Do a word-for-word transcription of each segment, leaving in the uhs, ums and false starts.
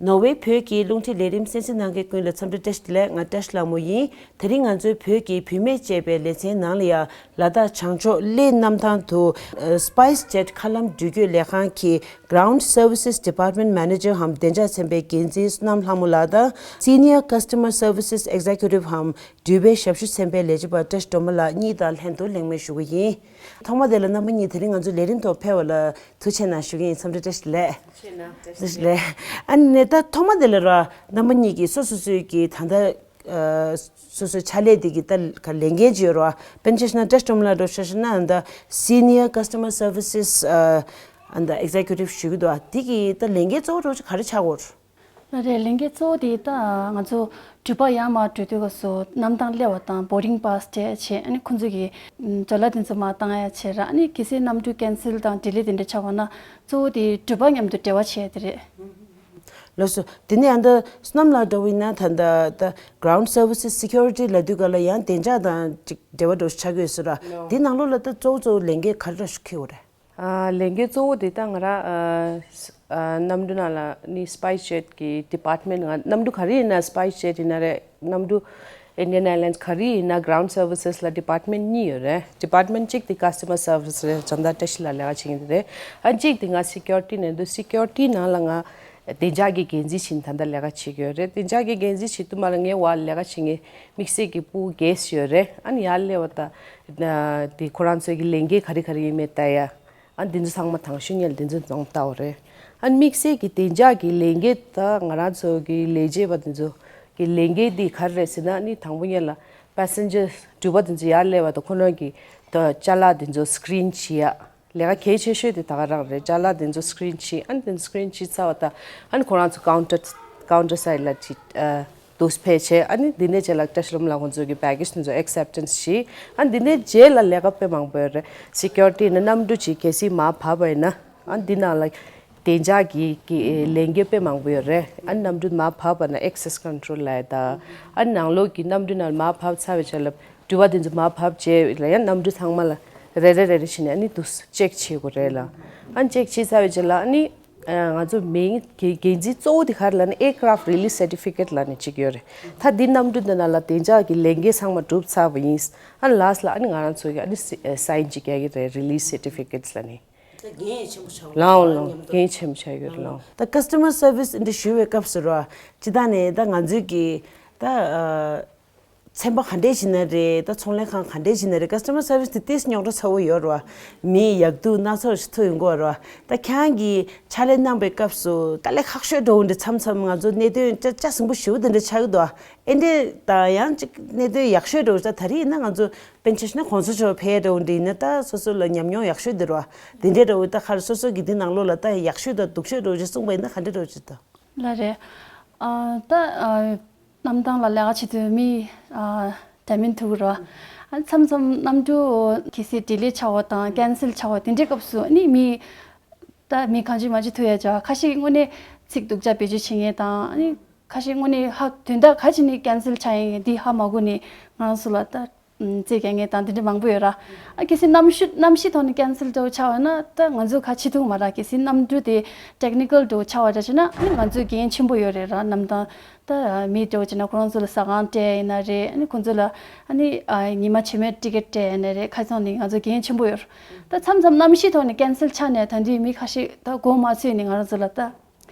ནོར་ཝེ་བོད་ཀྱི་རླུང་འཕྲིན་ལས་རིམ་གསན་གཟིགས་གནང་མཁན་ཀུན་ལ་འཚམས་འདྲི་བཀྲ་ཤིས་བདེ་ལེགས། ང་བཀྲ་ཤིས་ལྷ་མོ་ཡིན། དེ་རིང་ང་ཚོའི་བོད་ཀྱི་བུད་མེད་ཅེས་པའི་ལེ་ཚན་ནང་ལ་ཡང་ལ་དྭགས་བྱང་ཕྱོགས་གླེ་གནམ་ཐང་དུ་Spice Jet མཁའ་ལམ་འགྲུལ་སྐྱོད་ལས་ཁང་གི་Ground Services Department Manager འམ་བདེ་འཇགས་ཚན་པའི་འགན་འཛིན་བསོད་ནམས་ལྷ་མོ་ལགས་དང་Senior Customer Services Executive འམ་འགྲུལ་པའི་ཞབས་ཞུ་ཚན་པའི་ལས་བྱེད་པ་བཀྲ་ཤིས་སྒྲོལ་མ་ལགས་གཉིས་དང་ལྷན་དུ་ལེགས་སྨོན་ཞུ་གི་ཡིན། ཐོག་མ་དེ་ལ་རྣམ་པ་གཉིས་དེ་རིང་ང་ཚོའི་ལས་རིམ་ཐོག་ཕེབས་པ་ལ་ཐུགས་རྗེ་ཆེ་གནང་ཞུ་གི་ཡིན། འཚམས་འདྲི་བཀྲ་ཤིས་བདེ་ལེགས། ཆེ་ན་བཀྲ་ཤིས་བདེ་ལེགས། ཨ་ནི་ད་ཐོག་མ་དེ་ལ་ར་རྣམ་པ་གཉིས་ཀྱིས་སོ་སོ་སོའི་གི་ད་ལྟ་ཨ་སོ་སོའི་ཕྱག་ལས་དེ་གི་ད་ག་ལས་འགན་ཅིག་ཡོད་ར། དཔེར་ན་ཆ་བཞག་ན་བཀྲ་ཤིས་སྒྲོལ་མ་ལགས་འདྲ་བོ་ཆ་བཞག་ན་ད་Senior Customer Services ཨ་ད་Executive ཞུ་གི་འདུག་ཨ་དེ་གི་ད་ལས་འགན་གཙོ་བོ་འདྲ་བོ་ཅིག་ག་རེ་ཆགས་ཀྱི་ཡོད་རེད། ལགས་རེད། ལས་འགན་གཙོ་བོ་དེ་ད་ང་ཚོ་འགྲུལ་པ་ཡར་མར་འགྲོ་དུས་སྐབས་སུ་གནམ་ཐང་སླེབས་པ་དང་boarding pass སྤྲད་བྱས། ཨ་ནི་ཁོང་ཚོ་གི་ཨམ་ཅ་ལག་དེ་ཚོ་མར་བཏང་ཡ་བྱས་ར། ཨ་ནི་གལ་སྲིད་གནམ་གྲུ་cancel དང་delay དེ་འདྲ་ཆགས་པ་ན་གཙོ་བོ་དེ་འགྲུལ་པ་མཉམ་དུ་འབྲེལ་བ་བྱས་དེ་རེད། ལགས་སོ། དེ་ནས་ཨ་ད་བསོད་ནམས་ལགས་འདྲ་བོ་ཡིན་ན་ད་ད་ད་Ground Services Security ལབ་དུས་སྐབས་ལ་ཡང་བདེ་འཇགས་དང་ཅིག་འབྲེལ་བ་འདྲ་བོ་ཆགས་ཀྱི་ཡོད་ས་ར། ལོ། དེ་ནང་ལོགས་ལ་ད་གཙོ་བོ་གཙོ་བོ་ལས་འགན་ག་རེ་འདྲ་བོ་ཞིག་འཁྱེར་ཡོད་རེད། ཨ་ལས་འགན་གཙོ་བོ་དེ་ད་ང་རང་ཨ་ཨ་གནམ་གྲུ་ནང་ལ་ནི་Spice Jet གི་department ང་གནམ་གྲུ་ག་རེ་ཡིན་ན་Spice Jet ཡིན་ན་རེད། གནམ་གྲུ་Indian Airlines ག་རེ་ཡིན་ན་Ground Services ལ་department གཉིས་ཡོད་རེད། Department གཅིག་དེ་Customer Service རེད། ཇོ་མདའ་བཀྲ་ཤིས་ལགས་ལས་ཀ་བྱེད་མཁན་དེ་རེད། ཨ་གཅིག་དེ་ང་Security ནང་དུ་Security ནང་ལ་ང་བདེ་འཇགས་ཀྱི་འགན་འཛིན་བྱས་ནས་ད་ལྟ་ལས་ཀ་བྱེད་ཀྱི་ཡོད་རེད། བདེ་འཇགས་ཀྱི་འགན་འཛིན་བྱེད་དུས་མ་ལ་ངའི་འོག་ལ་ལས་ཀ་བྱེད་མཁན་དམིགས་བསལ་གྱི་ཕྲུ་གུ་བརྒྱད་ཅིག་ཡོད་རེད། ཨ་ནི་ཡར་སླེབས་པ་ད་དེ་ཁོ་རང་ཚོའི་གི་ལས་འགན་ག་རེ་ག་རེ་ཡིན་མིན་བལྟ་ཡ། ཨ་འདི་ཚོ་ཚང་མ་དང་ཤོས་ཉིད་ལ་འདི་ཚོ་ཚང་མ་བལྟ་བ་རེད། ཨ་དམིགས་བསལ་གྱི་བདེ་འཇགས་ཀྱི་ལས་འགན་ད་ང་རང་ཚོ་གི་ལས་བྱེད་པ་འདི་ཚོ་གི་ལས་འགན་འདི་ག་རེ་རེད་ཟེར་ན། ཨ་ནི་དང་པོ་ཉིད་ལ་passenger འགྲུལ་པ་འདི་ཚོ་ཡར་སླེབས་པ་དང་ཁོ་རང་གི་ད་ཅ་ལག་འདི་ཚོ་screen བྱེད་ཡ། ལས་ཀ་གལ་ཆེ་ཤོས་དེ་ད་ག་རང་རེད། ཅ་ལག་འདི་ཚོ་screen བྱེད། ཨ་ནི་དེ་screen བྱེད་ཚར་བ་ད་ཨ་ནི་ཁོ་རང་ཚོ་counter counter side ལ་ཅིག་ཨ་དུས་ཕེབས་བྱས། ཨ་ནི་འདི་ནས་རྗེས་ལ་བཀྲ་ཤིས་ལྷ་མོ་ལགས་ཁོང་ཚོ་གི་package དེ་ཚོ་acceptance བྱེད། ཨ་ནི་འདི་ནས་རྗེས་ལ་ལས་ཀ་དཔེ་མང་པོ་ཡོད་རེད། Security ནི་གནམ་གྲུ་ཅིག་གལ་སྲིད་མར་བབས་པ་ཡིན་ན། ཨ་ནི་འདི་ནང་ལ་བདེ་འཇགས་ཀྱི་ཀྱི་ལས་འགན་དཔེ་མང་པོ་ཡོད་རེད། ཨ་ནི་གནམ་གྲུ་མར་བབས་པ་ན་access control ལབ་ཡ་ད། ཨ་ནི་ནང་ལོགས་ཀྱི་གནམ་གྲུ་ནང་མར་བབས་ཚར་བའི་རྗེས་ལ་འགྲུལ་པ་དེ་ཚོ་མར་བབས་རྗེས་ལ་ཡང་གནམ་གྲུ་ཚང་མ་ལ་རེ་རེ་རེ་རེ་བྱས་ནས་ཨ་ནི་དུས་check བྱེད་དགོས་རེད་ལ། ཨ་ནི་check བྱེད་ཚར་བའི་རྗེས་ལ་ཨ་ནི་ཨ་ང་ཚོ་main གི་འགན་འཛིན་གཙོ་བོ་དེ་ག་རེ་ལབ་ན་aircraft release certificate ལབ་ནས་གཅིག་ཡོད་རེད། ད་འདི་གནམ་གྲུ་འདི་ནང་ལ་བདེ་འཇགས་ཀྱི་ལས་འགན་ཚང་མ་གྲུབ་ཚར་བ་ཡིན། ཨ་ནི་last ལ་ཨ་ནི་ང་རང་ཚོ་གི་ཨ་ནི་sign གཅིག་རྒྱག་གི་རེད། Release certificates ལབ་ནས། ད་འགན་ཆེན་པོ་ཆགས་ལའོ་ལའོ། འགན་ཆེན་པོ་ཆགས་ཡོད་རེད་ལའོ། ད་customer service འདི་ཞུ་བའི་སྐབས་སུ་ར་སྤྱིར་བཏང་ནས་ད་ང་ཚོའི་གི་ད་ཨ་ཚན་པ་ག་འདྲས་ཞིག་ན་རེད། ད་ཚོང་ལས་ཁང་ག་འདྲས་ཞིག་ན་རེད། customer service དེ་ཏོག་ཙམ་རྙོག་དྲ་ཚ་བོ་ཡོད་རེད་བ། མི་ཡག་སྡུག་སྣ་ཚོགས་ཤིག་ཐུག་ཡོང་གི་ཡོད་རེད་བ། ད་ཁྱེད་རང་གིས་ཕྱག་ལས་གནང་པའི་སྐབས་སུ་དཀའ་ལས་ཁག་ཤོས་འདྲ་བོ་འདི་མཚམས་མཚམས་ང་ཚོ་གནད་དོན་ལྕགས་ལྕགས་ཟིང་པོ་ཞེ་པོ་དེ་འདྲ་ཆགས་ཀྱི་འདུག་ཨེ་འདྲས་དང་ཡང་ཅིག་གནད་དོན་ཡག་ཤོས་འདྲ་བོ་ད་ད་རེས་ཡིན་ན་ང་ཚོ་དཔེར་ན་ཆ་བཞག་ན་གོང་ས་མཆོག་ཕེབས་འདྲ་བོ་འདི་ཡིན་ན་ད་སོ་སོ་ལ་ཉམས་མྱོང་ཡག་ཤོས་འདི་རེད་བ། དེ་འདྲས་འདྲ་བོ་ད་ཁར་སོ་སོ་གི་འདི་ནང་ལོགས་ལ་ད་ཡག་ཤོས་དང་སྡུག་ཤོས་འདྲ་བོ་ཅིག་གསུངས་པ་ཡིན་ན་ག་འདྲས་འདྲ་བོ་ཅིག་འདུག་ལགས་རེད། ཨ་ད་ཨ་གནམ་ཐང་ལ་ལས་ཀ་བྱེད་དུས་མི་ཨ་འདྲ་མིན་ཐུག་རོ། ཨ་མཚམས་མཚམས་གནམ་གྲུ་གལ་སྲིད་delay ཆགས་པ་དང་cancel ཆགས་པ་དེ་འདྲའི་སྐབས་སུ་ཨ་ནི་མི་ད་མི་གང་ཅི་མ་ཅི་ཐུག་ཡ་ཅག་ཁ་ཤས་དངོས་གནས་ཚིག་སྡུག་ཅག་བེད་སྤྱོད་བྱེད་མཁན་དང་ཨ་ནི་ཁ་ཤས་དངོས་གནས་ཧ་དོན་དག་ག་ཅི་ནས་cancel ཆགས་ཡིན་འདི་ཧ་མ་གོ་ནས་ང་རང་ཚོ་ལ་ད་རྩིས་རྒྱག་མཁན་དང་དེ་འདྲ་མང་པོ་ཡོད་ར། ཨ་གལ་སྲིད་གནམ་གཤིས་གནམ་གཤིས་ཐོག་ནས་cancel འདྲ་བོ་ཆགས་པ་ན་ད་ང་ཚོ་ག་བྱེད་ཐུབ་མ་ར། གལ་སྲིད་གནམ་གྲུ་དེ་technical འདྲ་བོ་ཆགས་པ་འདྲ་བྱས་ན་ཨ་ནི་ང་ཚོའི་འགན་ཆེན་པོ་ཡོད་རེད་ར། གནམ་ཐང་ད་མི་འདྲ་བོ་བྱས་ན་ཁོ་རང་ཚོ་ལ་ཟ་ཁང་སྤྲད་ཡིན་ན་རེད། ཨ་ནི་ཁོ་ཚོ་ལ་ཨ་ནི་ཨ་ཉི་མ་རྗེས་མའི་ticket སྤྲད་ཡིན་ན་རེད། ཁ་སང་ནས་ང་ཚོ་འགན་ཆེན་པོ་ཡོད་རེད། ད་མཚམས་མཚམས་གནམ་གཤིས་ཐོག་ནས་cancel ཆགས་ནས་ད་འདི་མི་ཁ་ཤས་ད་མགོ་མ་ཚོས་ནས་ང་རང་ཚོ་ལ་ད་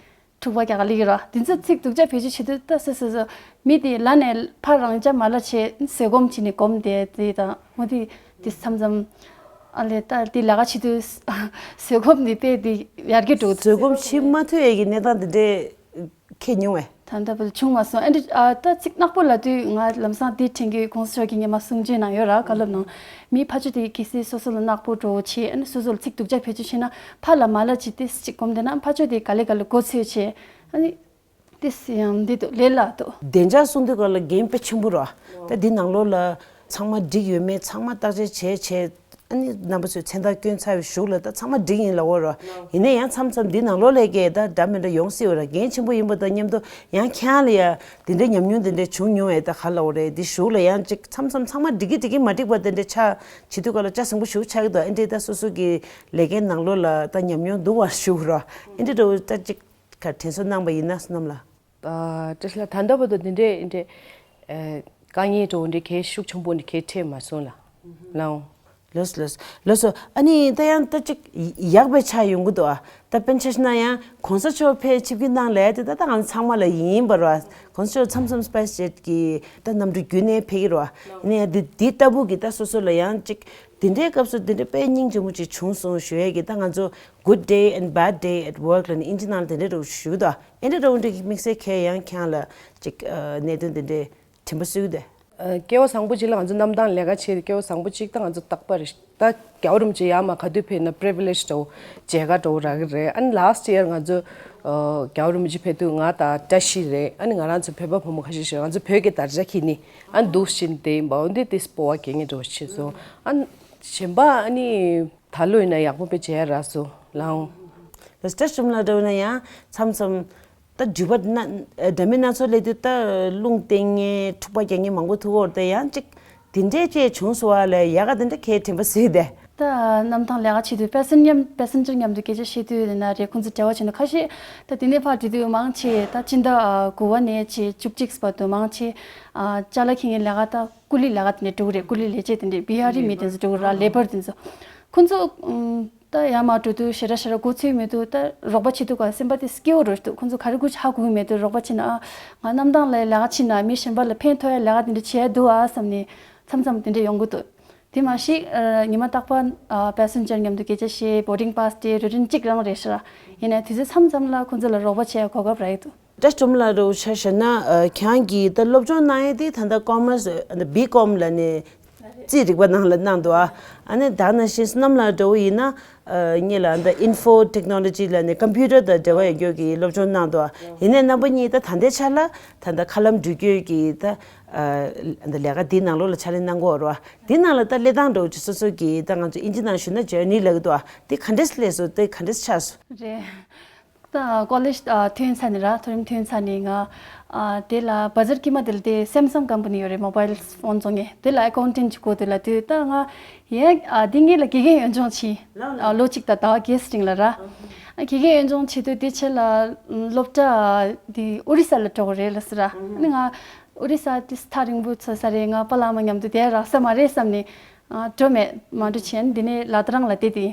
འཁྲུག་པ་རྒྱག་ག་སླེབས་ཀྱི་ར། དེ་ཚོ་ཚིག་སྡུག་ཅག་བེད་སྤྱོད་བྱེད་དུས་ད་སོ་སོ་སོ་མི་དེ་ལ་ནས་ཕར་རང་ཅག་མ་ལ་བྱས་བཟོད་སྒོམ་བྱས་ནས་སྒོམ་བསྡད་དེ་དང་མོ་དེ་དེ་མཚམས་མཚམས་ཨ་ལས་ད་དེ་ལས་ཀ་བྱེད་དུས་བཟོད་སྒོམ་དེ་དཔེ་དེ་ཡར་རྒྱས་འགྲོ་གི་འདུག་བཟོད་སྒོམ་བྱེད་མ་ཐུབ་ཡས་ཀྱི་གནས་སྟངས་དེ་འདྲས་ཁྱེད་མྱོང་བས། ད་ལྟ་བར་དུ་བྱུང་མ་སོང་། ཨ་འདྲ་ཨ་ད་ཚིག་ནག་པོ་ལབ་དུས་ང་ལམ་སང་དེ་དྲན་གྱི་གོང་ས་མཆོག་གིས་ངས་མ་གསུང་བརྗོད་གནང་ཡོད་ར། བཀའ་སློབ་ནང་མི་ཕར་ཕྱོགས་དེ་གལ་སྲིད་སོ་སོ་ལ་ནག་པོ་འགྲོ་བྱེད་ཨ་ནི་སོ་སོ་ལ་ཚིག་སྡུག་ཅག་བེད་སྤྱོད་བྱས་ན་ཕར་ལ་མ་ལ་ཅིག་དེ་ཅིག་སྒོམ་བསྡད་ན་ཕར་ཕྱོགས་དེ་ག་ལེ་ག་ལེ་མགོ་ཚོས་བྱེད་ཨ་ནི་དེ་སི་ཡང་འདི་འདུག་ལས་སླ་འདུག་བདེ་འཇགས་གསུང་དུས་སྐབས་ལ་འགན་དཔེ་ཆེན་པོ་ར། ད་འདི་ནང་ལོགས་ལ་ཚང་མ་འགྲིག་ཡོད་མེད་ཚང་མ་བརྟག་དཔྱད་བྱས་བྱས། ཨ་ནི་རྣམ་པ་ཚོས་མཚན་རྟགས་བསྐྱོན་ཚར་བའི་གཞུག་ལ་ད་ཚང་མ་འགྲིག་ཡིན་ལབ་ཀྱི་ཡོད་རེད། ཡིན་ན་ཡང་མཚམས་མཚམས་འདི་ནང་ལོགས་ལས་ཀྱི་ད་འདྲ་མི་འདྲ་ཡོང་སྲིད་པ་རེད། འགན་ཆེན་པོ་ཡིན་པ་དང་མཉམ་དུ་ཡང་ཁྱེད་རང་ལ་ཡང་འདི་འདྲའི་ཉམས་མྱོང་འདི་འདྲ་བྱུང་མྱོང་བས་ད་ག་ལབ་ཀྱི་ཡོད་རེད། འདི་གཞུག་ལ་ཡང་ཅིག་མཚམས་མཚམས་ཚང་མ་འགྲིག་གི་འགྲིག་གི་མ་འགྲིག་པ་དེ་འདྲ་ཆགས་བྱེད་དུས་སྐབས་ལ་ལྕགས་ཟིང་པོ་ཞེ་པོ་ཆགས་ཀྱི་འདུག་ཨེ་འདྲས་ད་སོ་སོ་གི་ལས་ཀའི་ནང་ལོགས་ལ་ད་ཉམས་མྱོང་འདུག་པ་ཞུ་གི་རེད། ཨེ་འདྲས་འདྲ་བོ་ད་ཅིག་ ཁར་དྲན་གསོ་གནང་པ་ཡིན་ན་བསོད་ནམས་ལགས། ཨ། བཀྲ་ཤིས་ལགས། ད་ལྟ་བར་དུ་འདི་འདྲའི་འདི་འདྲའི་ཨ་དཀའ་ངལ་འདྲ་བོ་འདི་གའི་ཤུགས་ཆེན་པོ་འདི་གའི་འཕྲད་མ་སོང་ལགས། ལགས་འོང་། ལགས་སོ་ལགས་སོ་ལགས་སོ། ཨ་ནི་ད་ཡང་ད་ཅིག་ཡག་པའི་ཆ་ཡོང་གི་འདུག་ཨ། ད་དཔེར་ན་ཆ་བཞག་ན་ཡང་གོང་ས་མཆོག་ཕེབས་ཆིབས་བསྒྱུར་གནང་ལས་དེ་ད་ད་ང་ཚང་མ་ལ་ཡིན་པ་རེད་བ། གོང་ས་མཆོག་མཚམས་མཚམས་སྤེ་ཤལ་ཇེཊ་གི་ད་གནམ་གྲུ་བརྒྱུད་ནས་ཕེབས་ཀྱི་རེད་བ། ཡིན་ན་ཡང་འདི་འདི་ལྟ་བུ་གི་ད་སོ་སོ་ལ་ཡང་ཅིག་དེ་འདྲའི་སྐབས་སུ་དེ་འདྲའི་དཔེ་སྙིང་རྗེ་མོ་ཅིག་བྱུང་སོང་ཞུ་ཡས་ཀྱི་ད་ང་ཚོ་good day and bad day at work ལབ་ནས་ཨིན་ཇི་ནང་ལ་དེ་འདྲའི་འདྲ་བོ་ཞུ་གི་འདུག་ཨ། དེ་འདྲའི་འདྲ་བོ་འདྲ་གི་དམིགས་བསལ་གྱི་ཡང་ཁྱེད་རང་ལ་ཅིག་ཨ་གནད་དོན་དེ་འདྲའི་དྲན་པ་གསོས་ཀྱི་འདུག་ཨ། སྐལ་བ་བཟང་པོ་ཅིག་ལ་ང་ཚོ་གནམ་ཐང་ལས་ཀ་བྱེད་དུས་སྐལ་བ་བཟང་པོ་ཅིག་ད་ང་ཚོ་རྟག་པར་རེད། ད་རྒྱལ་བ་རིན་པོ་ཆེ་ཡར་མར་ག་དུས་ཕེབས་ན་privilege འདྲ་བོ་མཇལ་ཁ་འདྲ་བོ་རག་གི་རེད། ཨ་ནི་last year ང་ཚོ་ཨ་རྒྱལ་བ་རིན་པོ་ཆེ་ཕེབས་དུས་ང་དང་བཀྲ་ཤིས་རེད། ཨ་ནི་ང་རང་ཚོ་བོད་པ་བུ་མོ་ཁ་ཤས་ཤིག་ང་ཚོ་བོད་ཀྱི་དར་ཆ་འཁྱེར་ནས་ཨ་ནི་འདུག་བཞིན་དེ་ཡིན་པ། འོ་འདི་དེ་སྤོབས་པ་སྐྱེ་མཁན་འདྲ་བོ་བྱས་སོང་། ཨ་ནི་གཞན་པ་ཨ་ནི་ད་ལོ་ཡིན་ན་ཡག་པོ་དཔེ་མཇལ་རག་སོང་། ལགས་འོང་། ལགས་སོ། བཀྲ་ཤིས་ལགས་འདྲ་བོ་ན་ཡང་མཚམས་མཚམས་ད་འགྲུལ་པ་སྣ་འདྲ་མིན་སྣ་ཚོགས་སླེབས་དུས་ད་རླུང་བརྟེན་མཁན་འཁྲུག་པ་རྒྱག་མཁན་མང་པོ་ཐུག་གི་ཡོད་རེད། ད་ཡང་ཅིག་དེ་འདྲས་ཅིག་བྱུང་སོང་བ་ལས་ཡག་ག་དེ་འདྲ་གའི་དྲན་པ་གསོས་ཏེ། ད་གནམ་ཐང་ལས་ཀ་བྱེད་དུས་པེ་སེན་མཉམ་པེ་སེན་ཇར་མཉམ་དུ་སྐད་ཆ་བཤད་དུས་ཡིན་ན་རེད། ཁོང་ཚོ་འབྲེལ་བ་བྱེད་དུས་ཁ་ཤས་ད་དེ་ནས་ཕར་འགྲོ་དུས་མང་ཆེ་ད་སྤྱི་ཟླ་དགུ་པ་ནས་ཆེ་བཅུ་གཅིག་བར་དུ་མང་ཆེ་ཨ་ཅ་ལག་འཁྱེར་མཁན་ལས་ཀ་ད་ཀུ་ལི་ལས་ཀ་དེ་ནས་འགྲོ་གི་རེད། ཀུ་ལི་ལས་བྱེད་དེ་འདྲས་བི་ཧ་རི་མི་དེ་ཚོ་འགྲོ་གི་རེད། ལེ་པར་དེ་ཚོ། ཁོང་ཚོ་ཨུམ། ད་ཡར་མར་འགྲོ་དུས་ཞེ་དྲག་ཞེ་དྲག་མགོ་ཚོད་མེད་དུས་ད་རོགས་པ་བྱེད་དུས་ག་སེམས་པ་དེ་སྐྱིད་པོ་འདྲ་ཞིག་འདུག་ཁོང་ཚོ་ག་རེ་དགོས་ཧ་གོ་གི་མེད་དུས་རོགས་པ་བྱེད་ན། ཨ་ང་གནམ་ཐང་ལ་ལས་ཀ་བྱེད་ན་མི་གཞན་པ་ལ་ཕན་ཐོགས་ཡ་ལས་ཀ་དེ་འདྲ་བྱེད་ཡ་འདུག་ཨ་བསམ་ནས་མཚམས་མཚམས་དེ་འདྲ་ཡོང་གི་འདུག་དེ་མ་གཞི་ཨ་ཉི་མ་རྟག་པར་ཨ་པེ་སེན་ཇར་མཉམ་དུ་སྐད་ཆ་བཤད། བོར་ཌིང་པཱ་སི་སྤྲད། རུ་ཊིན་གཅིག་རང་རེད་ཤག་ཡིན་ནའི་དུས་ཚོད་མཚམས་མཚམས་ལ་ཁོང་ཚོ་ལ་རོགས་པ་བྱེད་ཡ་གོ་སྐབས་རག་གི་འདུག་བཀྲ་ཤིས་ལགས་འདྲ་བོ་ཆ་བཞག་ན་ཨ་ཁྱེད་རང་གིས་ད་སློབ་སྦྱོང་གནང་ཡས་དེ་ད་ལྟ་ཀོ་མར་སི་ཨ་ནི་བི་ཀོམ་ལབ་ནས་རྩིས་རིག་པ་ནང་ལ་གནང་འདུག་ཨ་ནི་ད་ནང་བཞིན་བསོད་ནམས་ལགས་འདྲ་བོ་ཡིན་ན་ཨ་ངེད་ལ་ད་ཨིན་ཕོ་ཊེག་ནོ་ལོ་ཇི་ལབ་ནས་ཀམ་པུ་ཊར་དང་འབྲེལ་བ་ཡོད་རྒྱུ་གི་སློབ་སྦྱོང་གནང་འདུག་ཡིན་ནའི་རྣམ་པ་གཉིས་ད་ད་ལྟའི་ཆ་ལ་ད་ལྟ་མཁའ་ལམ་འགྲུལ་སྐྱོད་ཀྱི་ད་ཨ་ད་ལས་ཀ་འདིའི་ནང་ལོགས་ལ་ཕྱག་ལས་གནང་གི་ཡོད་རེད་བ། འདི་ནང་ལ་ད་སླེབས་སྟངས་འདྲ་བོ་ཅིག་སོ་སོ་གིས་ད་ང་ཚོ་ཨིན་ཇི་ནང་ཞུས་ན་ཇར་ནི་ལབ་ཀྱི་འདུག་ཨ། འདི་ག་འདྲས་སླེབས་སོང་། འདི་ག་འདྲས་ཆགས་སོང་། རེད། ད་ཀོ་ལེཇ་ཨ་ཐོན་ཚར་ནས་ར། མཐོ་རིམ་ཐོན་ཚར་ནས་ང་ཨ་དེ་ལ་བ་ཛར་དཀྱིལ་མ་དེ་ལ་དེ་སེམ་སང་ཀམ་པ་ནི་ཡོད་རེད། མོ་བཱའིལ་ཕོན་བཙོང་མཁན་དེ་ལ་ཨེ་ཀའུན་ཊེན་ཊི་བྱེད་དགོས་དེ་ལ། དེ་ད་ང་ཡ་ཨ་དེ་ངེད་ལ་དགེ་རྒན་ཡོན་སྦྱོང་བྱས། ལོ་གཅིག་དང་ཟླ་བ་བརྒྱད་ཙམ་རིང་ལ་ར། ཨ་དགེ་རྒན་ཡོན་སྦྱོང་བྱེད་དུས་དེ་ཆེད་ལ་སློབ་གྲྭ་དེ་ཨོ་རི་ས་ལ་འགྲོ་དགོས་རེད་ལབ་སོང་ར། ཨ་ནི་ང་ཨོ་རི་ས་དེ་ཐག་རིང་པོ་ཚོད་ས་རེད། ང་པཱ་ལགས་མ་མཉམ་དུ་བསྡད་རག་ས་མ་རེད་བསམ་ནས། ཨ་འགྲོ་མེད། མ་འགྲོ་བྱས་ནས་འདི་ནས་ལ་དྭགས་རང་ལ་བསྡད་དེ།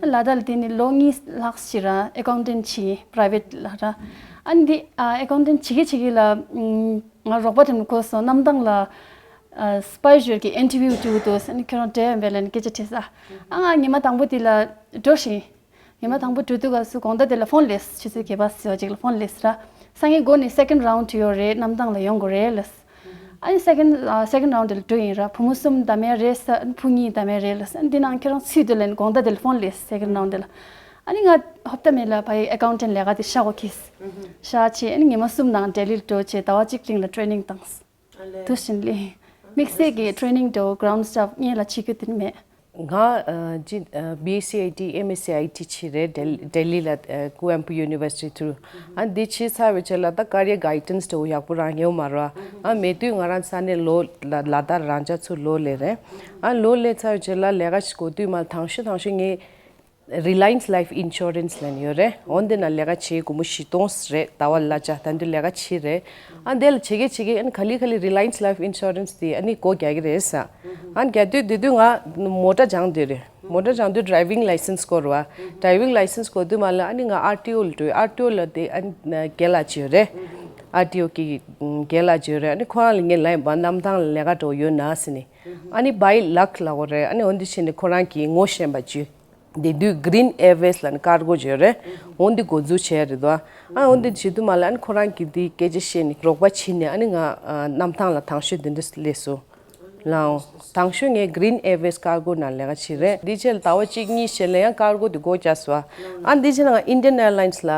ཨ་ལ་དྭགས་ལ་བསྡད་ནས་ལོ་གཉིས་ལྷག་ཅིག་ར་ཨེ་ཀའུན་ཊེན་ཊི་བྱས། པ་རའི་ཝེཊ་ལ་ར། ཨ་ནི་འདི་ཨ་ཨེ་ཀའུན་ཊེན་ཊི་བྱེད་ཀྱི་བྱེད་ཀྱི་ལ་ང་རོགས་པ་དེ་མོ་དགོས་སོང་། གནམ་ཐང་ལ་ཨ་སི་པའི་ཞོར་གྱི་ཨིན་ཊར་བིའུ་བྱེད་དགོས་འདུག་ཟེར་ནས། ཁྱོད་རང་འགྲོ་ཡ་ཡིན་པས་ལབ་ནས་སྐད་ཆ་དྲིས་ས། ཨ་ང་ཉི་མ་དང་པོ་དེ་ལ་འགྲོ་ཞིང་། ཉི་མ་དང་པོ་འགྲོ་དུས་སྐབས་སུ་དགོང་དག་དེ་ལ་ཕོན་སླེབས། ཆུ་ཚོད་བརྒྱད་པ་ཙམ་ཅིག་ལ་ཕོན་སླེབས་ར། སང་ཉིན་དགོང་ནས་སེ་ཀེན་ཌི་རའུན་ཌི་ཡོད་རེད། གནམ་ཐང་ལ་ཡོང་དགོས་རེད་ལབ། ཨ་ནི་སེ་ཀེན་ཌི་ཨ་སེ་ཀེན་ཌི་རའུན་ཌི་དེ་ལ་འགྲོ་ཡིན་ར། བུ་མོ་གསུམ་བདམས་ཡ་རེད་ཟེར། ཨ་ནི་བུ་གཉིས་བདམས་ཡ་རེད་ལབ་ཟེར། ཨ་ནི་འདི་ནང་ཁྱེད་རང་ཚུད་འདུག་ལབ་ནས་དགོང་དག་དེ་ལ་ཕོན་སླེབས། སེ་ཀེན་ཌི་རའུན་ཌི་དེ་ལ། ཨ་ནི་ང་ཧོབ་ཏེ་མེད་ལ་ཕ་གིའི་ཨེ་ཀའུན་ཊེན་ཊི་ལས་ཀ་དེ་བཞག་གོ་ཁེལ། བཞག་བྱས་ཨ་ནི་ཉི་མ་གསུམ་ནང་ལྡི་ལིར་འགྲོ་བྱས་ཟླ་བ་གཅིག་རིང་ལ་ཊེ་ནིང་བཏང་། དུ་བཞིན་ལས་དམིགས་བསལ་གྱི་ཊེ་ནིང་འདྲ་བོ་གྷ་རའུན་ཌི་སི་ཊཕ་སྔོན་ལ་བྱེད་རྒྱུ་དེ་ནི་མེད། ང་ཨ་ཅི་ཨ་བི་ཨེ་སི་ཨའི་ཊི་ཨེམ་ཨེ་སི་ཨའི་ཊི་བྱས་རེད། ལྡི་ལྡི་ལི་ལ་ཨ་ཀུ་ཝེམ་པུ་ཡུ་ནི་ཝར་སི་ཊི་ཐུ། ཨ་འདི་བྱས་ཚར་བའི་རྗེས་ལ་ད་ཀེ་རི་ཡར་གའི་ཌེན་སི་འདྲ་བོ་ཡག་པོ་རང་ཡོད་མ་རེད། ཨ་མེད་དུས་ང་རང་ས་གནས་ལོ་ལ་ལ་དྭགས་རང་ཅག་ཚུར་ལོག་སླེབས་རེད། ཨ་ལོག་སླེབས་ཚར་བའི་རྗེས་ལ་ལས་ཀ་ཞིག་དགོས་དུས་མ་དང་ཤོས་དང་ཤོས་ངས་རི་ལ་ཡན་སི་ལའིཕ་ཨིན་ཤོ་རན་སི་ལབ་ནས་ཡོད་རེད། འོ་འདི་ནང་ལས་ཀ་བྱེད། སྒོར་མོ་བཞི་སྟོང་རེད། ཟླ་བ་ལ་ལྷག་ཅིག་ད་དུང་ལས་ཀ་བྱེད་རེད། ཨ་འདི་ལ་བྱེད་ཀྱི་བྱེད་ཀྱི་ཨ་ནི་ག་ལེ་ག་ལེ་རི་ལ་ཡན་སི་ལའིཕ་ཨིན་ཤོ་རན་སི་དེ་ཨ་ནི་སྒོ་རྒྱག་གི་རེད་ཟེར། ཨ་ནི་རྒྱག་དུས་དེ་དུས་ང་མོ་ཊ་སྦྱང་བསྡད་རེད། མོ་ཊ་སྦྱང་དུས་ཌི་རའི་ཝིང་ལའི་སེན་སི་དགོས་རེད་བ། ཌི་རའི་ཝིང་ལའི་སེན་སི་དགོས་དུས་མ་ལ་ཨ་ནི་ང་ཨར་ཊི་ཨོ་ལ་འགྲོ། ཨར་ཊི་ཨོ་ལ་དེ་ཨ་ནི་རྒན་ལགས་ཅིག་ཡོད་རེད། ཨར་ཊི་ཨོ་གི་རྒན་ལགས་ཅིག་ཡོད་རེད། ཨ་ནི་ཁོ་རང་ལ་ངས་ལབ་ཡིན་པ། གནམ་ཐང་ལ་ལས་ཀ་འདྲ་བོ་ཡོད་ན་ཟེར་ནས། ཨ་ནི་བའི་ལག་ལབ་དགོས་རེད། ཨ་ནི་འོ་འདི་བྱས་ནས་ཁོ་རང་གིས་ངོ་ཤེས་པ་ཅིག་དེ་དུས་གྷི་རིན་ཨེར་ཝེ་སི་ལབ་ནས་ཀར་གོ་ཅིག་ཡོད་རེད། འོ་འདི་འགོ་འཛུགས་བྱས་རེད་དོ། ཨ་འོ་འདི་བྱེད་དུས་མ་ལ་ཨ་ནི་ཁོ་རང་གིས་འདི་སྐད་ཆ་བཤད་ནས་རོགས་པ་བྱས་ནས་ཨ་ནི་ང་ཨ་གནམ་ཐང་ལ་དང་ཤོས་འདི་འདྲ་སླེབས་སོང་། ལགས་འོང་། དང་ཤོས་ངས་གྷི་རིན་ཨེར་ཝེ་སི་ཀར་གོ་ནང་ལས་ཀ་བྱས་རེད། འདི་རྗེས་ལ་ཟླ་བ་གཅིག་གཉིས་རྗེས་ལ་ཡང་ཀར་གོ་འདི་སྒོ་བརྒྱབ་སོང་། ཨ་འདི་རྗེས་ལ་ང་ཨིན་ཌི་ཡན་ཨེར་ལའིན་སི་ལ་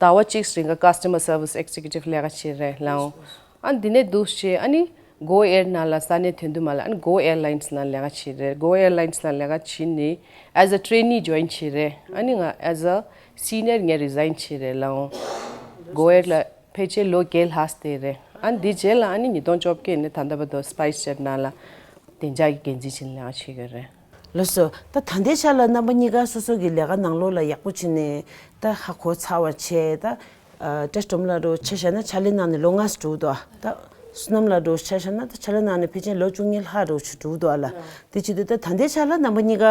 ཟླ་བ་གཅིག་རིང་ག་ཀ་སི་ཊ་མར་སར་ཝི་སི་ཨེག་ཛེ་ཀུ་ཊིབ་ལས་ཀ་བྱས་རེད། ལགས་འོང་། ཨ་འདི་ནས་འདུག་བྱས་ཨ་ནི་Go Air ནང་ལ་ས་གནས་ཐོན་དུས་མ་ལ་ཨ་ནི་Go Airlines ནང་ལས་ཀ་བྱས་རེད། Go Airlines ནང་ལས་ཀ་བྱས་ནས་as a trainee join བྱས་རེད། ཨ་ནི་ང་as a senior ངས་resign བྱས་རེད། ལགས་འོང་། Go Air ལ་ཕལ་ཆེར་ལོ་བརྒྱད་ལྷག་བསྡད་རེད། ཨ་ནི་འདི་རྗེས་ལ་ཨ་ནི་ཉིས་སྟོང་བཅོ་བརྒྱད་ནས་ད་ལྟ་བར་དུ་སི་པའི་སི་ཇེཊ་ནང་ལ་བདེ་འཇགས་ཀྱི་འགན་འཛིན་བྱས་ནས་ལས་ཀ་བྱེད་ཀྱི་ཡོད་རེད། ལགས་སོ། ད་ད་ལྟའི་ཆ་ལ་རྣམ་པ་གཉིས་ཀ་སོ་སོ་གི་ལས་ཀ་ནང་ལོགས་ལ་ཡག་པོ་བྱས་ནས་ད་ཧ་གོ་ཚར་བ་བྱས། ད་ ཨ། བཀྲ་ཤིས་སྒྲོལ་མ་ལགས་འདྲ་བོ་ཆ་བཞག་ན་ཕྱག་ལས་གནང་ནས་ལོ་ལྔ་ཙམ་འགྲོ་འདུག་ད་བསོད་ནམས་ལགས་འདྲ་བོ་ཆ་བཞག་ན་ད་ཕྱག་ལས་གནང་ནས་ཕལ་ཆེར་ལོ་བཅུ་གཉིས་ལྷག་འདྲ་བོ་ཅིག་འགྲོ་འདུག་ལ། དེ་བྱེད་དུས་ད་ད་ལྟའི་ཆ་ལ་རྣམ་པ་གཉིས་ཀ་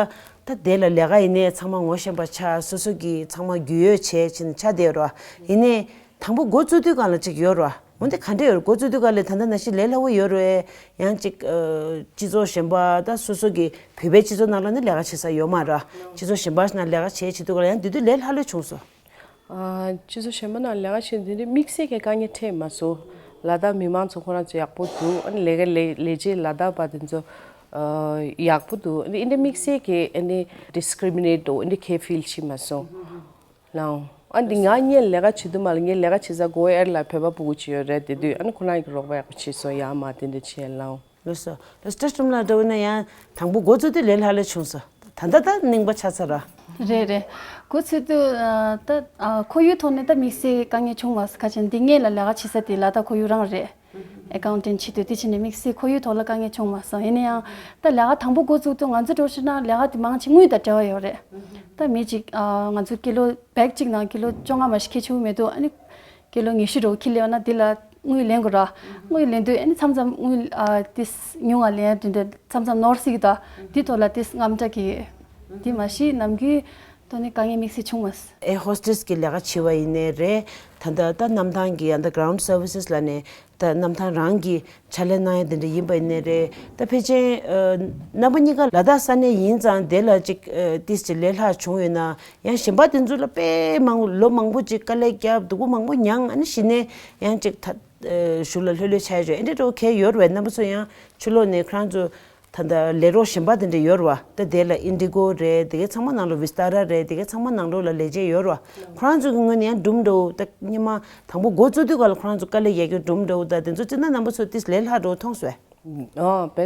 ད་དེ་ལ་ལས་ཀ་ཡིན་ནའི་ཚང་མ་ངོ་ཤེས་པ་ཆགས། སོ་སོ་གིས་ཚང་མ་རྒྱུས་ཡོད་བྱས་བྱས་ནས་ཆགས་བསྡད་ཡོད་རེད་བ། ཡིན་ནའི་དང་པོ་འགོ་བཙུགས་དུས་སྒང་ལ་ཅིག་ཡོད་རེད་བ། འོན་ཏེ་ག་འདྲ་ཡོད་རེད། འགོ་བཙུགས་དུས་སྒང་ལ་ད་ལྟ་ནང་བཞིན་ལས་སླ་བོ་ཡོད་རེད། ཡང་ཅིག་ཨ། སྤྱི་ཚོགས་གཞན་པ་ད་སོ་སོ་གི་བོད་པའི་སྤྱི་ཚོགས་ནང་ལ་ནི་ལས་ཀ་བྱེད་ས་ཡོད་མ་རེད། སྤྱི་ཚོགས་གཞན་པ་ནང་ལས་ཀ་བྱེད་བྱེད་དུས་སྒང་ལ་ཡང་དེ་དུས་ལས་སླ་ལོས་བྱུང་སོང་། ཨ། སྤྱི་ཚོགས་གཞན་པ་ནང་ལས་ཀ་བྱེད་དེ་འདྲའི་དམིགས་བསལ་གྱི་དཀའ་ངལ་འཕྲད་མ་སོང་། ལ་དྭགས་མི་མང་ཚོ་ཁོ་རང་ཚོ་ཡག་པོ་འདུག་ཨ་ནི་ལས་ཀ་ལས་ལས་བྱེད་ལ་དྭགས་པ་དེ་ཚོ་ཨ། ཡག་པོ་འདུག་ཨ་ནི་འདི་འདྲའི་དམིགས་བསལ་གྱི་ཨ་ནི་ཌི་སི་ཀི་རི་མི་ནེཊ་འདྲ་བོ་འདི་གས་ཕིལ་བྱས་མ་སོང་། ལའོ། ཨ་འདི་ང་གཉིས་ལས་ཀ་བྱེད་དུས་མ་ལ་ངའི་ལས་ཀ་བྱེད་ས་སྒོ་ཨེར་ལ་བོད་པ་སྤུ་གུ་ཅིག་ཡོད་རེད། དེ་དུས་ཨ་ནི་ཁོ་རང་གིས་རོགས་པ་ཡག་པོ་བྱས་སོང་། ཡར་མར་དེ་འདྲ་བྱས་ལའོ། ལགས་སོ། ལགས་སོ། བཀྲ་ཤིས་སྒྲོལ་མ་ལགས་འདྲ་བོ་ན་ཡང་དང་པོ་འགོ་བཙུགས་དུས་ལས་སླ་ལོས་བྱུང་སོང་། ད་ལྟ་ད་རྙིང་པ་ཆགས་ཚར་ར། རེད་རེད། འགོ་ཚུགས་དུས་ཨ། ད་ཨ། ཁོར་ཡུག་ཐོག་ནས་ད་དམིགས་བསལ་དཀའ་ངལ་བྱུང་མ་སོང་། ཁ་ཅན་འདི་སྔོན་ལ་ལས་ཀ་བྱེད་ས་དེ་ལ་དྭགས་ཁོར་ཡུག་རང་རེད། ཨེ་ཀའུན་ཊེན་ཊི་བྱེད་དུས་དེ་བྱས་ནས་དམིགས་བསལ་ཁོར་ཡུག་ཐོག་ལ་དཀའ་ངལ་བྱུང་མ་སོང་། ཡིན་ན་ཡང་ད་ལས་ཀ་དང་པོ་འགོ་བཙུགས་དུས་ང་ཚོ་འདྲ་བོ་བྱས་ན་ལས་ཀ་དེ་མང་ཆེ་དངུལ་དང་འབྲེལ་བ་ཡོད་རེད། ད་མི་གཅིག་ཨ། ང་ཚོ་ཀི་ལོ་བེག་གཅིག་ནང་ཀི་ལོ་བཅོ་ལྔ་མ་ཞིག་ཁྱེར་ཆོག་གི་མི་འདུག་ཨ་ནི་ཀི་ལོ་ཉི་ཤུ་འདྲ་བོ་ཁྱེར་སླེབས་ན་དེ་ལ་དངུལ་ལེན་དགོས་ར། དངུལ་ལེན་དུས་ཨ་ནི་མཚམས་མཚམས་དངུལ་ཨ། ཏིས་ཉུང་ང་ལེན་ཡ་དེ་འདྲ་མཚམས་མཚམས་ནོར་སྲིད་ཀྱི་འདུག་དེ་ཐོག་ལ་ཏིས་དངངས་སྐྲག་གི། དེ་མ་གཞི་ནམ་རྒྱུན་ཐོག་ནས་དཀའ་ངལ་དམིགས་བསལ་བྱུང་མ་སོང་། ཨེ་ཧོ་སི་ཊེལ་གྱི་ལས་ཀ་བྱེད་པ་ཡིན་ནའི་རེད། ད་ལྟ་ད་གནམ་ཐང་གི་ཨན་ཌར་གྷ་རའུན་ཌི་སར་བི་སི་ལབ་ནས་ད་གནམ་ཐང་རང་གི་ཕྱག་ལས་གནང་ཡ་དེ་འདྲ་ཡིན་པ་ཡིན་ནའི་རེད། ད་ཕལ་ཆེར་ཨ། རྣམ་པ་གཉིས་ཀ་ལ་དྭགས་ས་གནས་ཡིན་ཙང་དེ་ལ་ཅིག་ཨ། ཏིས་ཅིག་ལས་སླ་བྱུང་ཡོད་ན་ཡང་གཞན་པ་དེ་ཚོ་ལ་དཔེ་མང་པོ་ལོ་མང་པོ་ཅིག་དཀའ་ལས་བརྒྱབ་སྡུག་པོ་མང་པོ་མྱངས། ཨ་ནི་གཞི་ནས་ཡང་ཅིག་ད་ཨ། གཞུག་ལ་ལྷོད་ལྷོད་ཆགས་ཡོད་ཨེ་འདྲ་འདྲ་བོ་གས་ཡོད་རེད། རྣམ་པ་ཚོ་ཡང་ཕྱི་ལོགས་ནས་ཁོ་རང་ཚོ་ད་ལྟ་ལས་རོགས་གཞན་པ་དེ་འདྲ་ཡོད་རེད་བ། ད་དེ་ལ་ཨིན་ཌི་གོ་རེད། དེ་གའི་ཚང་མ་ནང་ལོགས་ཝི་སི་ཏཱ་ར་རེད། དེ་གའི་ཚང་མ་ནང་ལོགས་ལ་ལས་བྱེད་ཡོད་རེད་བ། ཁོ་རང་ཚོ་གི་ངོས་ནས་ཡང་སྒྲུང་འདྲ་བོ་ད་སྔོན་མ་དང་པོ་འགོ་བཙུགས་དུས་སྐབས་ལ་ཁོ་རང་ཚོ་དཀའ་ལས་རྒྱག་རྒྱུ་སྒྲུང་འདྲ་བོ་ད་དེ་ཚོ་བརྩིས་ན་རྣམ་པ་ཚོ་ཏིས་ལས་སླ་འདྲ་བོ་མཐོང་སོང་ངས། ཨོ་དཔེ་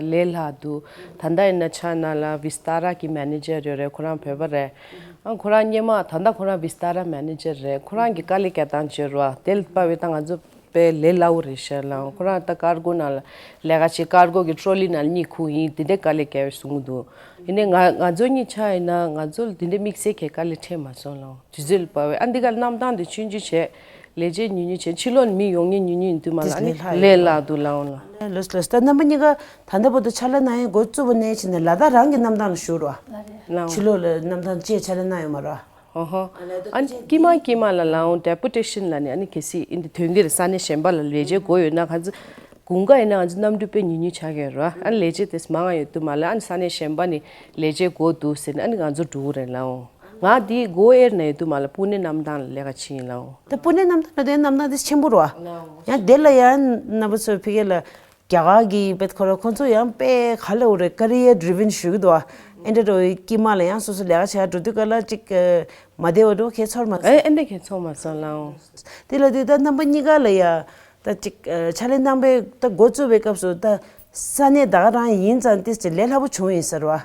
ལས་སླ་འདུག་ད་ལྟ་ཡིན་ན་ཆ་ནང་ལ་ཝི་སི་ཏཱ་ར་གི་མེ་ནེ་ཇར་ཡོད་རེད། ཁོ་རང་བོད་པ་རེད། ཨ་ཁོ་རང་སྔོན་མ་ད་ལྟ་ཁོ་རང་ཝི་སི་ཏཱ་ར་མེ་ནེ་ཇར་རེད། ཁོ་རང་གི་དཀའ་ལས་རྒྱག་སྟངས་བྱེད་རོགས་དེ་ལ་དཔག་པའི་ད་ང་ཚོ་དཔེ་ལས་སླ་བོ་རེད་ཤག་ལའོ། ཁོ་རང་ད་ཀར་གོ་ནང་ལ་ལས་ཀ་བྱེད། ཀར་གོ་གི་ཊོ་ལི་ནང་ལ་གཉིད་ཁུག་ཡིན། དེ་འདྲའི་དཀའ་ལས་བརྒྱབ་པའི་གསུང་གི་འདུག་ཡིན་ནའི་ང་ང་ཚོ་གཉིས་ཆ་ཡིན་ན་ང་ཚོ་ལ་དེ་འདྲའི་དམིགས་བསལ་གྱི་དཀའ་ལས་འཕྲད་མ་སོང་ལའོ། དུས་ཚོད་ལ་བབས་པའི་ཨ་འདི་ག་གནམ་ཐང་དེ་ཆུང་ཆུང་བྱས། ལས་བྱེད་ཉུང་ཉུང་བྱས། ཕྱི་ལོགས་ནས་མི་ཡོང་མཁན་ཉུང་ཉུང་ཡིན་དུས་མ་ལ་ཨ་ནི་ལས་སླ་ཡོད་ལས་སླ་འདུག་ལའོ་ལ། ལོས་ལོས། ད་རྣམ་པ་གཉིས་ཀ་ད་ལྟ་བར་དུ་ཕྱག་ལས་གནང་ཡས་འགོ་བཙུགས་པ་ནས་བྱས་ནས་ལ་དྭགས་རང་གི་གནམ་ཐང་ལ་བཞུགས་རོགས། ལའོ། ཕྱི་ལོགས་ལ་གནམ་ཐང་བཅས་ཕྱག་ལས་གནང་ཡོད་མ་རེད། ཨོ་ཧོ། ཨ་ནི་དཀྱིལ་མ་དཀྱིལ་མ་ལ་ལའོ་ཌེ་པུ་ཊེ་ཤན་ལ་ནི་ཨ་ནི་གལ་སྲིད་ཨིན་དེ་དོན་གྱི་རེད། ས་གནས་གཞན་པ་ལ་ལས་བྱེད་དགོས་ཡོད་ན་ང་ཚོ་དགུན་ཁ་ཡིན་ན་ང་ཚོ་གནམ་གྲུ་དཔེ་ཉུང་ཉུང་ཆགས་ཀྱི་ཡོད་རེད། ཨ་ནི་ལས་བྱེད་དེ་མང་ང་ཡོད་དུས་མ་ལ་ཨ་ནི་ས་གནས་གཞན་པ་ནས་ལས་བྱེད་དགོས་འདུག་ཟེར་ནས་ཨ་ནི་ང་ཚོ་འགྲོ་གི་རེད་ལའོ། ང་འདི་གོ་ཨེར་ནས་ཡོད་དུས་མ་ལ་པུ་ནེ་གནམ་ཐང་ལ་ལས་ཀ་བྱེད་ཡིན་ལའོ། ད་པུ་ནེ་གནམ་ཐང་ལ་དེ་གནམ་ཐང་དེ་ཆེན་པོ་རེད་བ། ཡང་དེ་ལ་ཡང་རྣམ་པ་ཚོས་ཕ་གི་ལ་རྒྱ་གར་གྱི་བེད་ཁོ་ར་ཁོ་ཚོ་ཡང་དཔེ་ག་ལ་འོ་རེད། ཀ་རི་ཡར་ཌི་རི་ཝན་ཞུ་གི་འདུག་བ། ཨེ་འདྲ་འདྲ་དཀྱིལ་མ་ལ་ཡང་སོ་སོ་ལས་ཀ་བྱེད་འགྲོ་དུས་ག་ལ་ཅིག་མ་བདེ་བ་འདྲ་ཁྱད་ཚོར་མ་སོང་། ཨེ་ཨེ་འདྲ་ཁྱད་ཚོར་མ་སོང་ལའོ། དེ་ལ་དུས་ད་རྣམ་པ་གཉིས་ཀ་ལ་ཡ་ད་ཅིག་ཕྱག་ལས་གནང་པའི་ད་འགོ་བཙུགས་པའི་སྐབས་སུ་ད་ས་གནས་ད་ག་རང་ཡིན་ཙང་ཏིས་ཅིག་ལས་སླ་པོ་བྱུང་ཡིན་ཟེར་བ།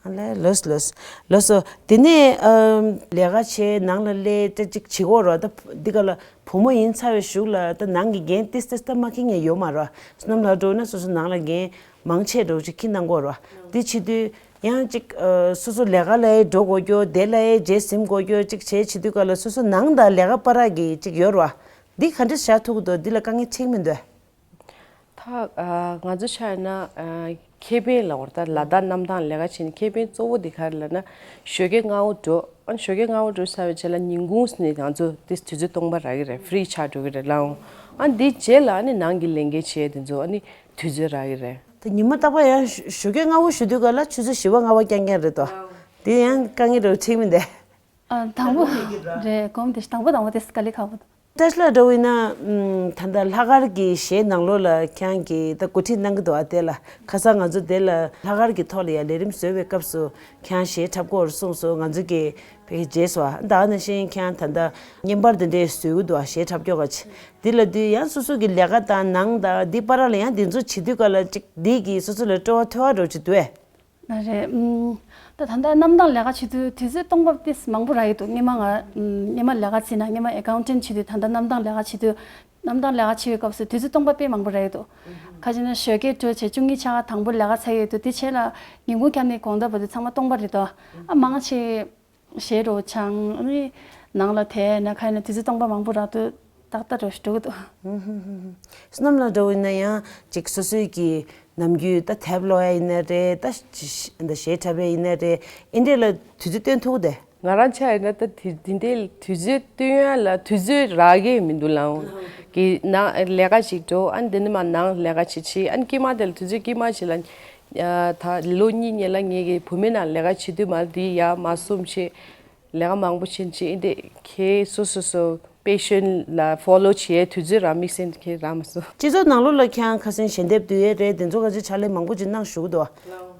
ཨ་ལས་ལོས་ལོས་ལོས་སོ། དེ་ནས་ཨམ་ལས་ཀ་བྱས་ནང་ལ་སླེབས་ཏེ་ཅིག་བྱེད་དགོས་ར། ད་འདི་ག་ལ་བུ་མོ་ཡིན་ཚར་བའི་གཞུག་ལ་ད་ནང་གི་འགན་ཏིས་ཏིས་ད་མ་འཁྱེར་མཁན་ཡོད་མ་ར། སྣམ་ལ་འགྲོ་ན་སོ་སོ་ནང་ལ་འགན་མང་ཆེ་འགྲོ་ཅིག་འཁྱེར་གནང་དགོས་ར། དེ་བྱེད་དུས་ཡང་ཅིག་ཨ་སོ་སོ་ལས་ཀ་ལ་ཡང་འགྲོ་དགོས་རྒྱུ་དེ་ལ་ཡང་རྗེས་ཟིན་དགོས་རྒྱུ་ཅིག་བྱས་བྱེད་དུས་ག་ལ་སོ་སོ་ནང་དང་ལས་ཀ་བར་གྱི་ཅིག་ཡོད་ར། འདི་ག་འདྲ་བཞག་ཐུབ་ཀྱི་འདུག་འདི་ལ་དཀའ་ངལ་འཕྲད་མི་འདུག་ད་ཨ་ང་ཚོ་ཆ་ཡིན་ན་ཨ་ཁེ་ཕན་ལ་འོར་ད་ལ་དྭགས་གནམ་ཐང་ལས་ཀ་བྱེད་ན་ཁེ་ཕན་གཙོ་བོ་དེ་ག་རེ་ལབ་ན་ཞོགས་ཀས་སྔ་བོ་འགྲོ། ཨ་ཞོགས་ཀས་སྔ་བོ་འགྲོ་ཚར་བའི་རྗེས་ལ་ཉིན་གུང་ནས་ང་ཚོ་དེ་དུས་ཚོད་སྟོང་པ་རག་གི་རེད། ཧྥི་རི་ཆགས་འགྲོ་གི་རེད་ལའོ། ཨ་འདི་རྗེས་ལ་ཨ་ནི་ནང་གི་ལས་འགན་བྱེད་དེ་ཚོ་ཨ་ནི་དུས་ཚོད་རག་གི་རེད། ད་ཉི་མ་རྟག་པར་ཡང་ཞོགས་ཀས་སྔ་བོ་ཞུ་དུས་ག་ལ་ཆུ་ཚོད་བཞི་པ་ལྔ་པ་རྐྱང་རྐྱང་རེད་དོ། དེ་ཡང་དཀའ་ངལ་འདྲ་བོ་འཕྲད་མི་འདུག་ཨ་དང་པོ་རེད། གོམས་དེ་དང་པོ་དང་པོ་དེ་དཀའ་ལས་ཁག་པོ་འདུག་བཀྲ་ཤིས་ལགས་འདྲ་བོ་ཡིན་ན་ཨམ་ད་ལྟ་ལྷག་དཀར་གྱི་གཞས་ནང་ལོགས་ལ་ཁྱེད་ཀྱིས་ད་འགོ་ཁྲིད་གནང་གི་འདུག་ཨ་དེ་ལ་ཁ་སང་ང་ཚོ་དེ་ལ་ལྷག་དཀར་གྱི་ཐོག་ལ་ཡང་ལས་རིམ་བཟོ་བའི་སྐབས་སུ་ཁྱེད་གཞས་འཁྲབ་དགོས་རེད་གསུངས་སོང་། ང་ཚོ་གིས་ཕ་གི་བརྗེད་སོང་ཨ། ད་ག་ནང་བཞིན་ཁྱེད་ད་ལྟ་བརྙན་པར་དེ་འདྲས་བཟོ་གི་འདུག་ཨ་གཞས་འཁྲབ་སྐྱོར་ག་ཅིག་འདི་ལ་དུས་ཡང་སོ་སོ་གི་ལས་ཀ་དང་ནང་དང་འདི་བར་ལ་ཡང་འདི་ཚོ་བྱེད་དུས་ག་ལ་ཅིག་འདི་གིས་སོ་སོ་ལ་སྤྲོ་བ་འཐོལ་བ་འདྲ་བོ་ཅིག་འདུག་ཨེ། ཨ་རེད། ཨུམ། ད་ད་ལྟ་གནམ་ཐང་ལས་ཀ་བྱེད་དུས་དུས་ཚོད་སྟོང་པ་དཔེ་མང་པོ་རག་གི་འདུག་སྔོན་མ་ང་ཨུམ་སྔོན་མ་ལས་ཀ་བྱེད་ན་སྔོན་མ་ཨེ་ཀའུན་ཊེན་ཊི་བྱེད་དུས་ད་ལྟ་གནམ་ཐང་ལས་ཀ་བྱེད་དུས་གནམ་ཐང་ལས་ཀ་བྱེད་པའི་སྐབས་སུ་དུས་ཚོད་སྟོང་པ་དཔེ་མང་པོ་རག་གི་འདུག་ཁ་ཅིག་ན་ཞོགས་ཀས་འགྲོ་བྱས་བཅུ་གཉིས་ཆ་ག་དང་པོ་ལས་ཀ་ཚར་ཡོད་དུས་དེ་བྱས་ལ་ཉིན་གུང་ཁྱབ་ནས་དགོང་དག་བར་དུ་ཚང་མ་སྟོང་པ་རེད་དོ། ཨ་མང་ཆེ་གཞས་རོ་ཆང་ཨ་ནི་ ནང་ལ་དེ་ན་ཁ་ཡིན་ན་དུས་ཚོད་སྟོང་པ་མང་པོ་རག་དུས་ཏག་ཏག་འགྲོ་ཞིག་འགྲོ་གི་འདུག་བསོད་ནམས་ལགས་འདྲ་བོ་ཡིན་ན་ཡང་ཅིག་སོ་སོའི་གི་ནམ་རྒྱུན་ད་དེབ་ཀློག་ཡ་ཡིན་ན་རེད། ད་ཞི- ཞི- ད་གཞས་འཁྲབ་ཡ་ཡིན་ན་རེད། ཨེ་འདྲས་ལ་དུས་ཚོད་བཏོན་ཐུབ་དེ། ང་རང་ཆ་ཡིན་ན་ད་དེ་དེ་འདྲའི་དུས་ཚོད་བཏོན་ཡ་ལ་དུས་ཚོད་རག་གི་མི་འདུག་ལགས། གི་ན་ལས་ཀ་ཞིག་འགྲོ། ཨ་ནི་དེ་ནས་མ་ནང་ལས་ཀ་བྱེད་ཆེད། ཨ་ནི་དཀྱིལ་མ་དེ་ལ་དུས་ཚོད་དཀྱིལ་མ་ཞིག་ལ་ཨ་ད་ལོ་གཉིས་ཉེ་ལ་ངེད་ཀྱི་བུད་མེད་ནང་ལས་ཀ་བྱེད་དུས་མ་དེ་ཡ་མ་གསུམ་བྱེད། ལས་ཀ་མང་པོ་བྱེད་ཆེད་ཨེ་འདྲས་ཁྱེད་སོ་སོ་སོ་པེ་ཤན་ལ་ཕོ་ལོ་བྱེད་དུས་ཚོད་རག་དམིགས་བསལ་ཁྱེད་རག་མ་སོང་། སྤྱི་ཚོགས་ནང་ལོགས་ལ་ཁྱེད་རང་ཁ་སང་ཞལ་འདེབས་བསྡུ་ཡས་རེད། དེ་ཚོ་ག་ཚོད་ཕྱག་ལས་མང་པོ་ཅིག་གནང་བཞུགས་འདུག་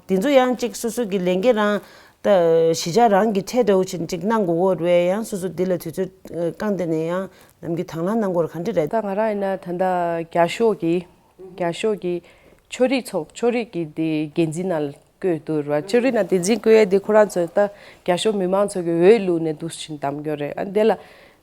དེ་ཚོ་ཡང་ཅིག་སོ་སོ་གི་ལས་འགན་རང་ད་གཞིས་ཆགས་རང་གི་ཁྲལ་འདྲ་བོ་ཅིག་ཅིག་གནང་དགོས་ཀྱི་རེད། ཡང་སོ་སོ་འདི་ལ་དུས་ཚོད་བསྐང་བསྡད་ནས་ཡང་ནམ་རྒྱུན་དང་བླངས་གནང་དགོས་རེད། ག་འདྲ་རེད། ད་ང་རང་ཡིན་ན་ད་ལྟ་རྒྱ་ཤོག་གི་རྒྱ་ཤོག་གི་ཕྱོགས་རིས་ཚོགས་ཕྱོགས་རིས་ཀྱི་དེ་འགན་འཛིན་ནང་བསྐོས་འདུག་ར། ཕྱོགས་རིས་ནང་འགན་འཛིན་བསྐོས་ཡས་དེ་ཁོ་རང་ཚོས་ད་རྒྱ་ཤོག་མི་མང་ཚོ་གི་འོས་བླུགས་ནས་འདུག་ཕྱིན་གདམ་རྒྱུ་རེད། ཨ་འདི་ལ་